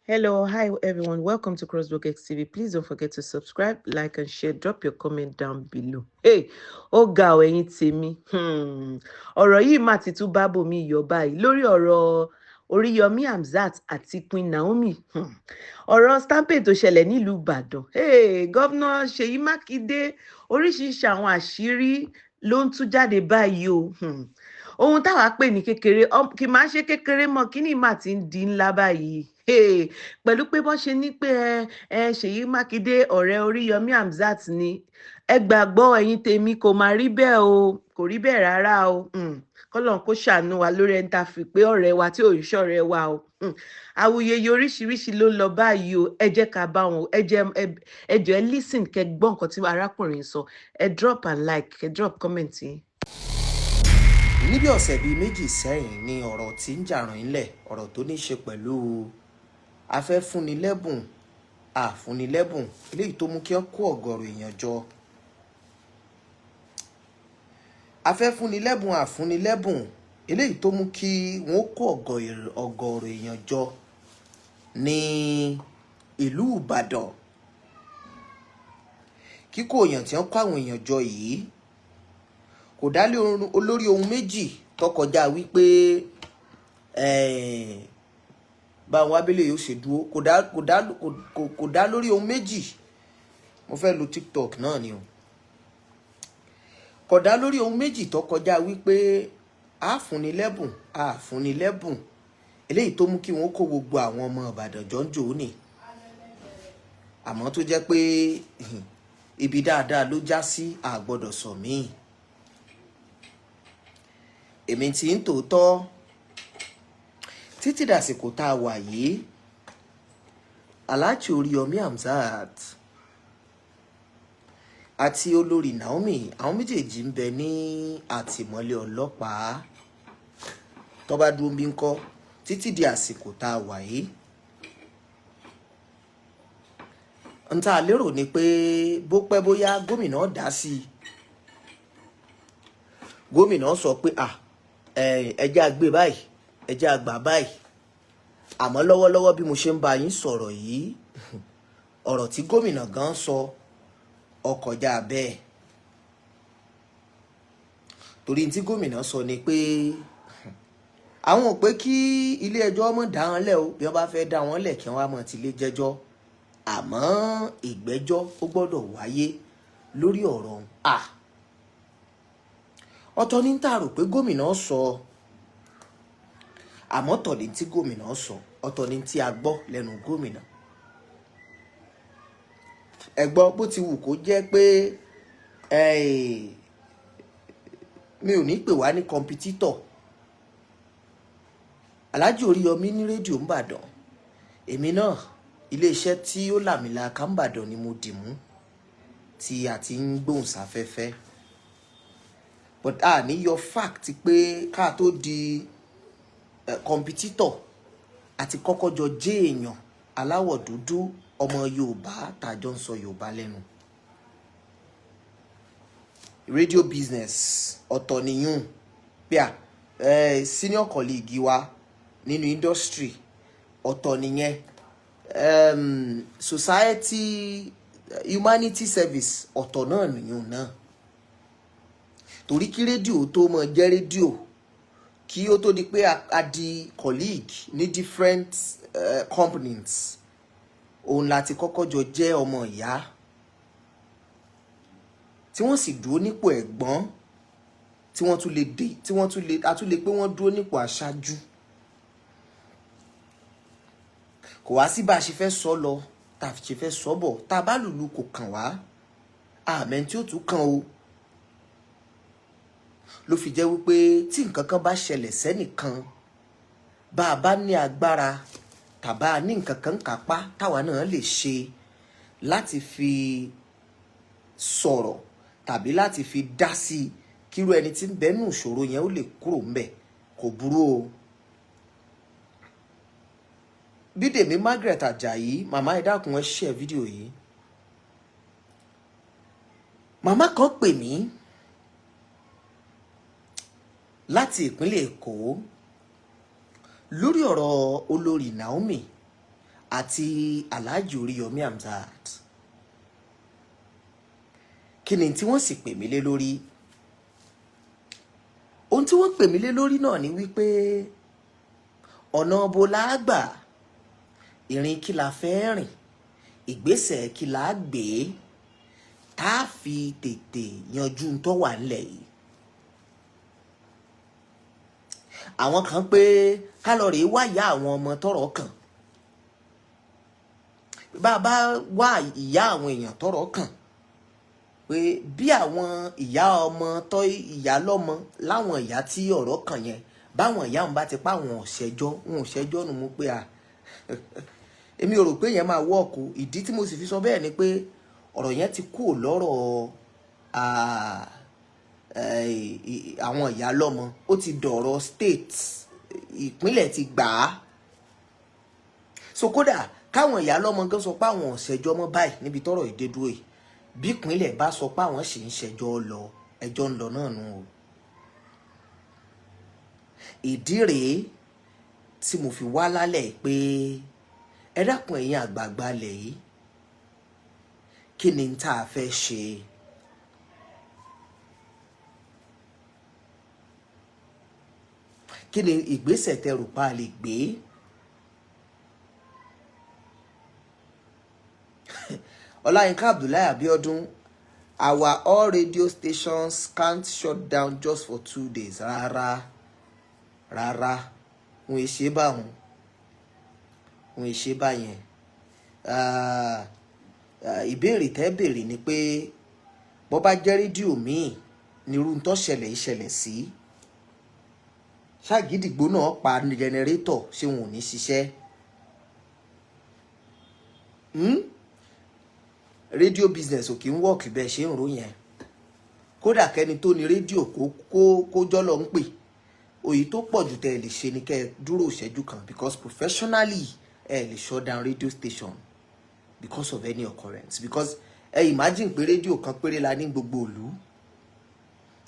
Hello, hi everyone. Welcome to Crossblog XTV. Please don't forget to subscribe, like, and share. Drop your comment down below. Hey, ó ga ọ̀, ẹ̀yin tèmi. Ọ̀rọ̀ yìí mà ti tún bá bòmí yọ báyìí lórí ọ̀rọ̀ Oríyọmí Hamzat àti Queen Naomi. Ọ̀rọ̀ stampede tó ṣẹlẹ̀ nílùú Ìbàdàn. Hey, Governor Ṣèyí Mákindé, oríṣiríṣi àwọn àṣírí ló ń tú jáde báyìí o. Ohun táwa pè ní kékeré kì máa ṣe kékeré mọ́, kíní mà ti ń di ńlá báyìí. Hey, pẹ̀lú pé bọ́n ṣe ní pé ẹ Ṣèyí Mákindé ọ̀rẹ́ Oríyọmí Hamzat ni, ẹ gbàgbọ́ ẹ̀yin tèmi, kò máa rí bẹ́ẹ̀ o, kò rí bẹ́ẹ̀ rárá o. Kọ́lọ́n kó ṣàánú wa lórí ẹni tá a fi pé ọ̀rẹ́ wa tí ò ń ṣọ̀rẹ́ wa o. Awuyewuye oríṣiríṣi ló ń lọ báyìí o. Ẹ jẹ́ ká bá wọn, ẹ jẹ́ ẹ jọ̀ọ́, ẹ listen kẹ́ gbọ́ nǹkan tí arákùnrin sọ. Ẹ drop and like, ẹ drop comment yín. Níbi ọ̀sẹ̀ bíi 2 sẹ́yìn ni ọ̀rọ̀ tí ń jà ràn ńlẹ̀, ọ̀rọ̀ tó ní í ṣe pẹ̀lú afẹ́fúnilẹ́bùn, àfúnilẹ́bùn, eléyìí tó mú kí wọ́n kó ọ̀gọ̀rọ̀ èèyàn jọ. Afẹ́fúnilẹ́bùn, àfúnilẹ́bùn, eléyìí tó mú kí wọ́n kó ọ̀gọ̀rọ̀ èèyàn jọ ní ìlú Ìbàdàn. Kíkó èèyàn tí wọ́n kó àwọn èèyàn jọ yìí kò dá lé olórí ohun méjì tó kọjá wípé báwọn abẹ́lé yóò ṣe dúró. Kò dá lórí ohun méjì. Mo fẹ́ lo TikTok náà ni o. Kò dá lórí ohun méjì tó kọjá wípé àfúnilẹ́bùn, àfúnilẹ́bùn, eléyìí tó mú kí wọ́n kó gbogbo àwọn ọmọ Ìbàdàn jọ ń jò ó nì, àmọ́ tó jẹ́ pé ibi dáadáa ló já sí, àgbọ́dọ̀ sọ míì. Èmi tí ń tòótọ́, títí dàsìkò tá a wà yìí, Alhaji Oríyọmí Hamzat àti olórí Naomi, àwọn méjèèjì ń bẹ ní àtìmọ́lé ọlọ́pàá. Tó bá dúró bí ń kọ́ títí di àsìkò tá a wà yìí, n tá a lérò ni pé bó pẹ́ bóyá, gómìnà dá sí i. Gómìnà sọ pé à ẹ jẹ́ á gbé báyìí, ẹ jẹ́ á gbà báyìí. Àmọ́ lọ́wọ́lọ́wọ́ bí mo ṣe ń bá yín sọ̀rọ̀ yìí, ọ̀rọ̀ tí gómìnà gan sọ ó kọjá bẹ́ẹ̀, torí tí gómìnà sọ ni pé àwọn ò pé kí ilé ẹjọ́ mọ̀ dá wọn lẹ̀ o. Bí wọ́n bá fẹ́ dá wọn lẹ̀, kí wọ́n á mọ̀ tilé jẹ́jọ́, àmọ́ ìgbẹ́jọ́ ó gbọ́dọ̀ wáyé lórí ọ̀rọ̀ ọ̀hún. À ọ̀tọ̀ ní tá a rò pé gómìnà sọ, àmọ́ ọ̀tọ̀ ní tí gómìnà sọ, ọ̀tọ̀ ní tí a gbọ́ lẹ́nu gómìnà. Ẹ gbọ́, bó ti wù kó jẹ́ pé mi ò ní pè wá ní competitor. Alhaji Oríyọmí ní rédíò ńbàdàn, èmi náà iléeṣẹ́ tí ó làmìlaka ńbàdàn ni mo dì mú tí a ti ń gbóhùn sáfẹ́fẹ́, but a ní yọ fact pé ká tó di competitor, àti kọ́kọ́ jọ jẹ́ èèyàn aláwọ̀ dúdú, ọmọ Yorùbá tàjọ ń sọ Yorùbá lẹ́nu. Radio business ọ̀tọ̀ nìyún bíà, senior colleague wa nínú industry ọ̀tọ̀ nìyẹn, society, humanity service ọ̀tọ̀ náà nìyún náà, torí kí rédíò tó mọ jẹ́ rédíò, kí ó tó di pé a di colleague ní different companies, òun láti kọ́kọ́ jọ jẹ́ ọmọ ìyá tí wọ́n sì dúró nípò ẹ̀gbọ́n, tí wọ́n tún lè dé, tí wọ́n tún lè a tún lè pé wọ́n dúró nípò aṣáájú. Kò wá sí bá a ṣe fẹ́ sọ lọ, tá a ṣe fẹ́ sọ bọ̀, tá a bá lùlù kò kàn wá, àmẹ́ tí ó tún kàn o. Ló fi jẹ́ wípé tí nǹkan kan bá ṣẹlẹ̀ sẹ́nìkan, bá a bá ní agbára tàbá ní nǹkan kan kápá táwa náà lè ṣe láti fi sọ̀rọ̀ tàbí láti fi dá sí i, kírú ẹni tí ń bẹ́nu ìṣòro yẹn ó lè kúrò ńbẹ̀, kò burú o. Bídèmí Margaret Ajayi, màmá, ẹ dákun, ẹ share fídíò yìí. Màmá kan pè mí láti ìpínlẹ̀ Èkó lórí ọ̀rọ̀ olórí Naomi Àti Alhaji Oríyọmí Hamzat. Kí ni tí wọ́n sì pè mí lé lórí? Ohun tí wọ́n pè mí lé lórí náà ni wípé ọ̀nà bo la gbà, ìrìn kí la fẹ́ rìn, ìgbésẹ̀ kí la gbé tá a fi tètè yanjú tó wà nílẹ̀ yìí. Àwọn kan pé ká lọ rèé wá ìyá àwọn ọmọ tọ́rọ̀ kàn. Bá a bá wá ìyá àwọn èèyàn tọ́rọ̀ kàn, pé bí àwọn ìyá ọmọ tọ́ ìyá lọ́mọ láwọn ìyá tí ọ̀rọ̀ kàn yẹn, báwọn ìyá wọn bá ti pa àwọn ọ̀ṣẹ́jọ́, wọn ò ṣẹ́jọ́ nù mú pé à èmi ò rò pé yẹn máa wọ́ọ̀kù. Ìdí tí mo sì fi sọ bẹ́ẹ̀ ni pé ọ̀rọ̀ yẹn ti kúrò lọ́rọ̀ àwọn ìyá lọ́mọ, ó ti dọ̀rọ̀ state, ìpínlẹ̀ ti gbà á. So kódà káwọn ìyá lọ́mọ gan sọ pé àwọn ò ṣẹjọ́ mọ́ báyìí níbi tọ́rọ̀ ìdé dúró yìí, bí ìpínlẹ̀ bá sọ pé àwọn sì ń ṣẹjọ́ lọ, ẹjọ́ ń lọ náà nù o. Ìdí rèé tí mo fi wá lálẹ́ pé ẹ dákun, ẹ̀yin àgbààgbà ilẹ̀ yìí, kí ni tá a fẹ́ ṣe? Kí ni ìgbésẹ̀ tẹ́ rò pa lè gbé? Ọláyínká Abdullahi Abiodun, our all radio stations can't shut down just for 2 days. Rárá, rárá, wọn ò ṣe báwọn, wọn ò ṣe báyẹn. Ìbéèrè tẹ́ béèrè ni pé bó bá jẹ́ rédíò míì nírú ń tó ṣẹlẹ̀ ìṣẹ̀lẹ̀ sí, ṣàgídìgbò náà pa jẹnẹrétọ̀, ṣé wọn ò ní ṣiṣẹ́? Radio business ò kí ń work bẹ́ẹ̀ ṣe ń ro yẹn. Kódà kẹ́ni tó ní rédíò kó jọ́lọ̀ ń pè, òyì tó pọ̀ jù tẹ́ ẹ lè ṣe ni kẹ́ ẹ dúró ìṣẹ́jú kan, because professionally ẹ lè shut down radio station because of any occurrence. Because ẹ imagine pé rédíò kan péré la ní gbogbo ìlú,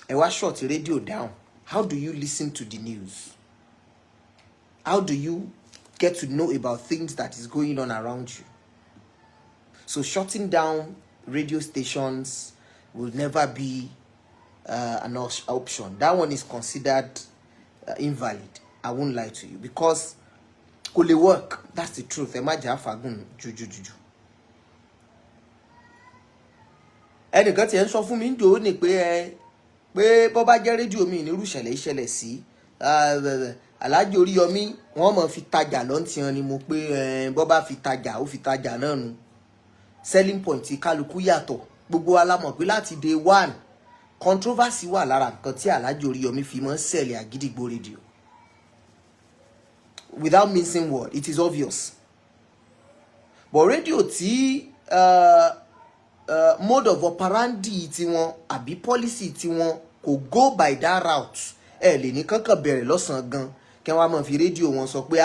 ẹ wá shut rédíò down. How do you listen to the news? How do you get to know about things that is going on around you? So shutting down radio stations will never be an option. That one is considered invalid. I won't lie to you, because kò lè work. That's the truth. Ẹ má jà fagùn jujujuju. Ẹnìkan tiẹ̀ ń sọ fún mi ń jò ó ní pé ẹ pé bó bá jẹ́ rédíò mi nírú ìṣẹ̀lẹ̀ ìṣẹ̀lẹ̀ sí Alhaji Oríyọmí, wọ́n mọ̀ fi tajà lọ́ntìyàn ni. Mo pé bó bá fi tajà, ó fi tajà náà nu. Selling point kálukú yàtọ̀. Gbogbo wa la mọ̀ pé láti day one, controversy wà lára nǹkan tí Alhaji Oríyọmí fi mọ́ sell Àgídìgbò rédíò. Without mincing word, it is obvious. But rédíò tí mode of operandi tiwọn àbí policy tiwọn kò go by that route, ẹ lè ní kankan bẹ̀rẹ̀ lọ́sàn-án gan kí wọ́n á máa fi rédíò wọn sọ pé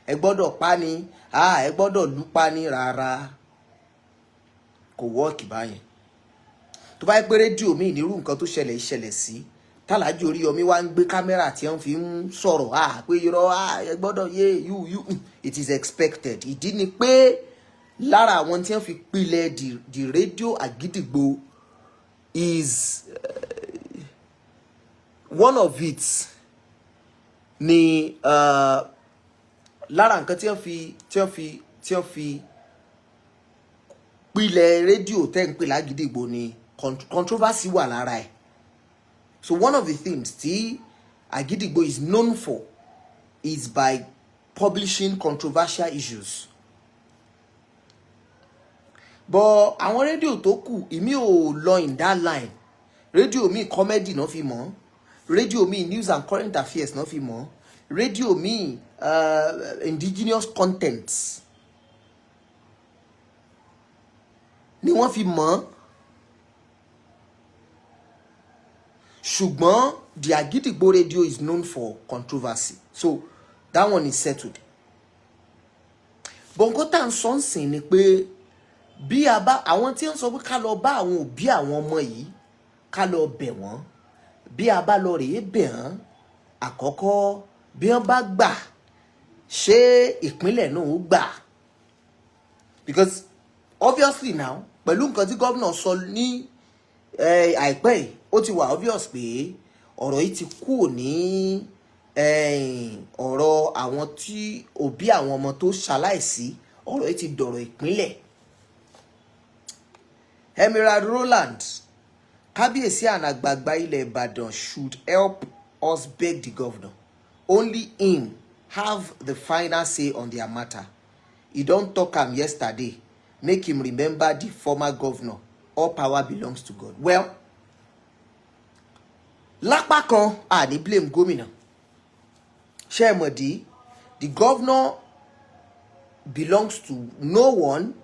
ẹ gbọ́dọ̀ pa ni, ẹ gbọ́dọ̀ lù pa ni. Rárá, kò wọ́ọ̀kì báyẹn. Tó bá yẹ pé rédíò míì nírú nǹkan tó ṣẹlẹ̀ ìṣẹ̀lẹ̀ sí, tàlájú Oríyọmí wá ń gbé kámẹ́rà tí wọ́n fi ń sọ̀rọ̀ pé irọ́, ẹ gbọ́dọ̀ yé you you, it is expected. Ìdí ni pé lára àwọn tí wọ́n fi pilẹ̀ the radio Àgídìgbò is one of it ni lára nǹkan tí wọ́n fi pilẹ̀ rédíò tẹ́ ń pè lágídìgbò ni controversy wà lára ẹ̀. So one of the things tí Àgídìgbò is known for is by publishing controversial issues. But àwọn rédíò tó kù, ìmí ò lọ in that line. Rédíò míì, comedy náà fi mọ̀. Rédíò míì, news and current affairs náà fi mọ̀. Rédíò míì, indigenous content ni wọ́n fi mọ̀. Ṣùgbọ́n the Agidigbo radio is known for controversy, so that one is settled. But nǹkan tá à ń sọ ń sìn ni pé bí a bá àwọn tí ń sọ pé ká lọ bá àwọn òbí àwọn ọmọ yìí, ká lọ bẹ̀ wọ́n, bí a bá lọ rèé bẹ̀ wọ́n àkọ́kọ́, bí wọ́n bá gbà, ṣé ìpínlẹ̀ náà ó gbà? Because obviously now, pẹ̀lú nǹkan tí gómìnà sọ ní àìpẹ́ yìí, ó ti wà obvious pé ọ̀rọ̀ yìí ti kúrò ní ọ̀rọ̀ àwọn tí òbí àwọn ọmọ tó ṣaláìsí. Ọ̀rọ̀ yìí ti dọ̀rọ̀ ìpínlẹ̀. Emirad Roland, Kábíyèsí and àgbààgbà ilẹ̀ Ìbàdàn should help us beg the governor. Only him have the final say on their matter. He don talk am yesterday. Make him remember the former governor. All power belongs to God. Well, lápá kan, a ní blame gómìnà. Ṣé ẹ mọ̀ dí? The governor belongs to no one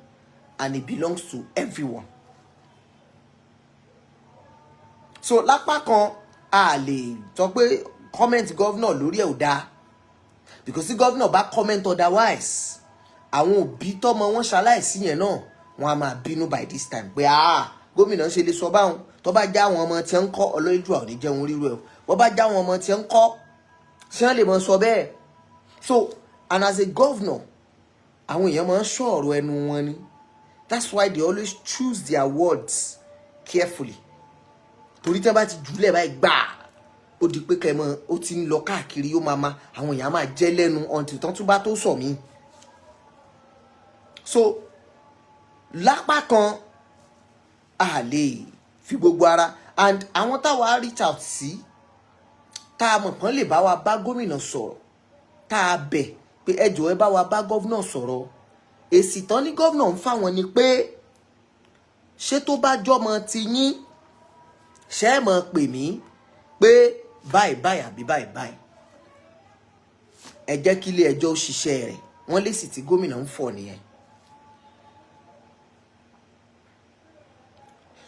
and he belongs to everyone. So lápá kan, a lè sọ pé comment governor lórí ẹ̀ ò dáa, because tí governor bá comment otherwise, àwọn òbí tọmọ wọn ṣaláìsí yẹn náà, wọn a máa bínú by this time pé, ah, gómìnà ṣe lè sọ báwọn? Tó bá já àwọn ọmọ tí ń kọ́ ọlọ́yinjú àwọn oníjẹun ríru ẹ̀, bó bá já àwọn ọmọ tí ń kọ́, ṣé wọ́n lè mọ sọ bẹ́ẹ̀? So, and as a governor, àwọn èèyàn máa ń sọ ọ̀rọ̀ ẹnu wọn ni. That's why they always choose their words carefully, torí tí wọ́n bá ti jùlẹ̀ báyìí gbà, ó di pé kẹ́mọ́ ó ti ń lọ káàkiri, ó máa ma àwọn èèyàn máa jẹ́ lẹ́nu until tán tún bá tó sọ mí. So lápá kan, a lè fi gbogbo ara and àwọn táwa reach out sí, tá a mọ̀ kán lè bá wa bá gómìnà sọ̀rọ̀, tá a bẹ̀ pé ẹ jọ̀ọ́, ẹ bá wa bá gómìnà sọ̀rọ̀, èsì tán ní gómìnà ń fáwọn ni pé, ṣé tó bá jọmọ ti yín, ṣé ẹ mọ̀ pè mí pé báyìí báyìí àbí báyìí báyìí? Ẹ jẹ́ kí ilé ẹjọ́ ó ṣiṣẹ́ rẹ̀. Wọ́n lè sì tí gómìnà ń fọ̀ nìyẹn.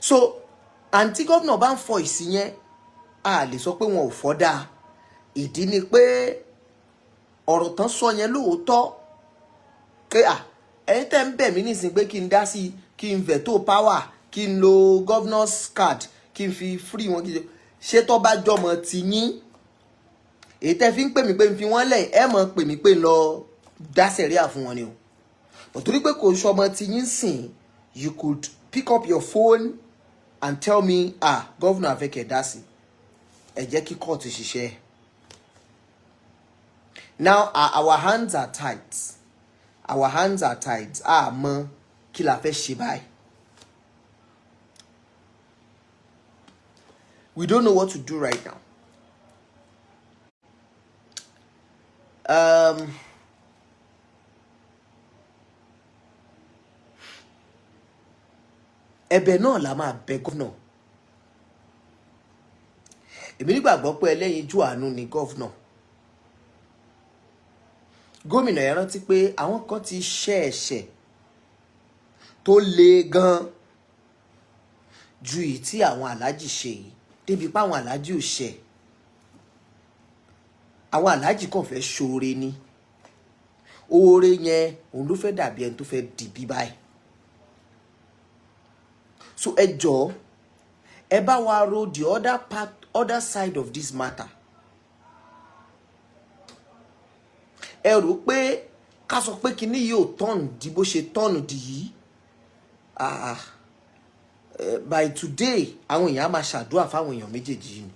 So àǹtí, gómìnà bá ń fọ ìsìn yẹn, a lè sọ pé wọn ò fọ́ dáa. Ìdí ni pé ọ̀rọ̀ tán sọ yẹn lóòótọ́ pé à, ẹ̀yin tẹ́ ń bẹ̀ mí nísìnyí pé kí n dá sí i, kí n veto power, kí n lo governor's card, kí n fi free wọn, kí n ṣe tó bá jọmọ ti yín, èyí tẹ́ fi ń pè mí pé n fi wọ́n lẹ̀, ẹ mọ̀ pè mí pé n lọ dá sẹ̀ríà fún wọn ni o. Torí pé kò sọmọ ti yín sìn, you could pick up your phone and tell me, "Ah, governor, afẹ́kẹ̀ dá sí, ẹ jẹ́ kí kóòtù ṣiṣẹ́." Now our hands are tight, our hands are tight. A mọ̀ kí la fẹ́ ṣe báyìí. We don't know what to do right now. Ẹ̀bẹ̀ náà la máa bẹ̀ gómìnà. Èmi nígbàgbọ́ pé ẹlẹ́yinjú àánú ni governor. Gómìnà, ẹ rántí pé àwọn kan ti ṣẹ̀ ẹ̀ṣẹ̀ tó le gan ju èyí tí àwọn aláàjì ṣe yìí, débi pé àwọn aláàjì ò ṣẹ̀. Àwọn aláàjì kàn fẹ́ ṣoore ni. Oore yẹn òun ló fẹ́ dàbí ẹni tó fẹ́ dìbí báyìí. So ẹ jọ̀ọ́, ẹ bá wa ro the other part, other side of this matter. Ẹ rò pé ká sọ pé kinní yìí ò tọ́ọ̀nù di bó ṣe tọ́ọ̀nù di yìí. Ah, by today, àwọn èèyàn á máa ṣàdúrà fáwọn èèyàn méjèèjì yìí ni.